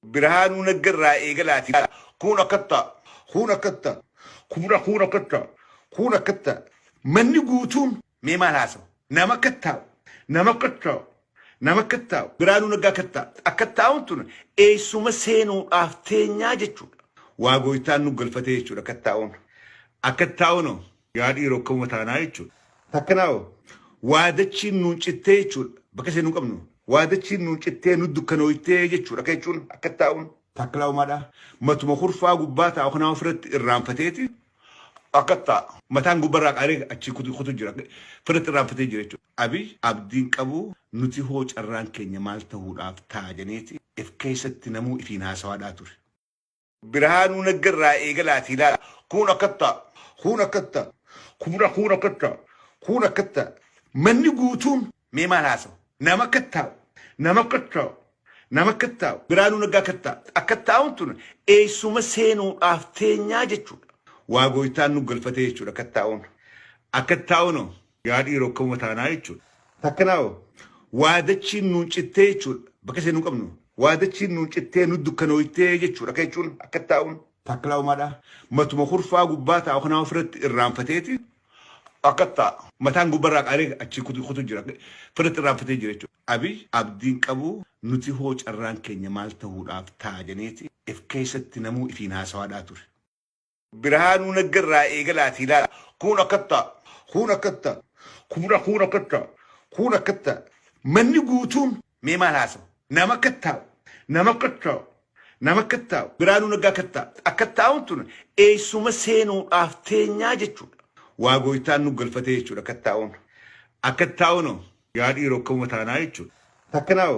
Birhaanuu Nagga irraa eegalaati kuun akkatti ta'a, kuun akkatti ta'a, kuun kuun akkatti ta'a, kuun akkatti ta'a. Manni guutuun mee maal haasawa? Nama akkatti taa'u, nama akkatti taa'u, nama akkatti taa'u. Birhaanuu Naggaa akkatti ta'a. Akkatti taa'uun tun eessuma seenuudhaaf teenyaa jechuudha. Waa gooytaan nu galfatee jechuudha akkatti taa'uun. Akkatti taa'uun yaa dhiiroo akkamuma taanaa jechuudha. Takkanaa waa dachiin nuun cittee jechuudha. Bakka seenuu qabnu. Waa dachiin nuun cittee nu dukkanooytee jechuudha. Akka jechuun akka taa'uun takka umaadha. Matuma kurfaa gubbaa taa'u kanaa ofirratti irraanfateeti akka ta'a. Mataan gubbarraa qaaree achi kutu jira. Ofirratti irraanfatee jira jechuudha. Abiy abdiin qabu nuti hoo carraan keenya maal ta'uudhaaf ta'a jeneeti if keessatti namuu ifiin haasawaadhaa ture. Birhaanuu Nagga irraa eegalaati ilaala. Kuun akkatti ta'a, kuun akkatti ta'a, kuun kuun akkatti ta'a, kuun akkatti ta'a. Manni guutuun mee maal haasawa? Nama akkatti taa'u, nama akkatti taa'u, nama akkatti taa'u. Birhaanuu Naggaa akkatti ta'a. Akkatti taa'uun tun eessuma seenuudhaaf teenyaa jechuudha. Waa gooytaan nu galfatee jechuudha akkatti taa'uun. Akkatti taa'uun yaa dhiiroo akkamuma taanaa jechuudha. Takkanaa waa dachiin nuun cittee jechuudha. Bakka seenuu qabnu. Waa dachiin nuun cittee nu dukkanooytee jechuudha. Akka jechuun akka taa'uun takka umaadha. Matuma kurfaa gubbaa taa'u kanaa ofirratti irraanfateeti akka ta'a. Mataan gubbarraa qaaree achi kutu jira. Ofirratti irraanfatee jira jechuudha. Abiy abdiin qabu nuti hoo carraan keenya maal ta'uudhaaf ta'a jeneeti if keessatti namuu ifiin haasawaadhaa ture. Birhaanuu Nagga irraa eegalaati ilaala. Kuun akkatti ta'a, kuun akkatti ta'a, kuun kuun akkatti ta'a, kuun akkatti ta'a. Manni guutuun mee maal haasawa? Nama akkatti taa'u, nama akkatti taa'u, nama akkatti taa'u. Birhaanuu Naggaa akkatti ta'a. Akkatti taa'uun tun eessuma seenuudhaaf teenyaa jechuudha. Waa gooytaan nu galfatee jechuudha akkatti taa'uun. Akkatti taa'uun yaa dhiiroo akkamuma taanaa jechuudha. Takkanaa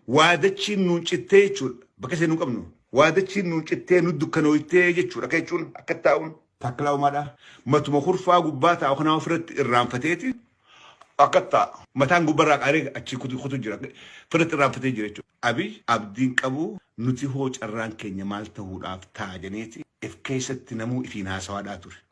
waa dachiin nuun cittee jechuudha. Bakka seenuu qabnu. Waa dachiin nuun cittee nu dukkanooytee jechuudha. Akka jechuun akka taa'uun takka umaadha. Matuma kurfaa gubbaa taa'u kanaa ofirratti irraanfateeti akka ta'a. Mataan gubbarraa qaaree achi kutu jira. Ofirratti irraanfatee jira jechuudha. Abiy abdiin qabu nuti hoo carraan keenya maal ta'uudhaaf ta'a jeneeti if keessatti namuu ifiin haasawaadhaa ture.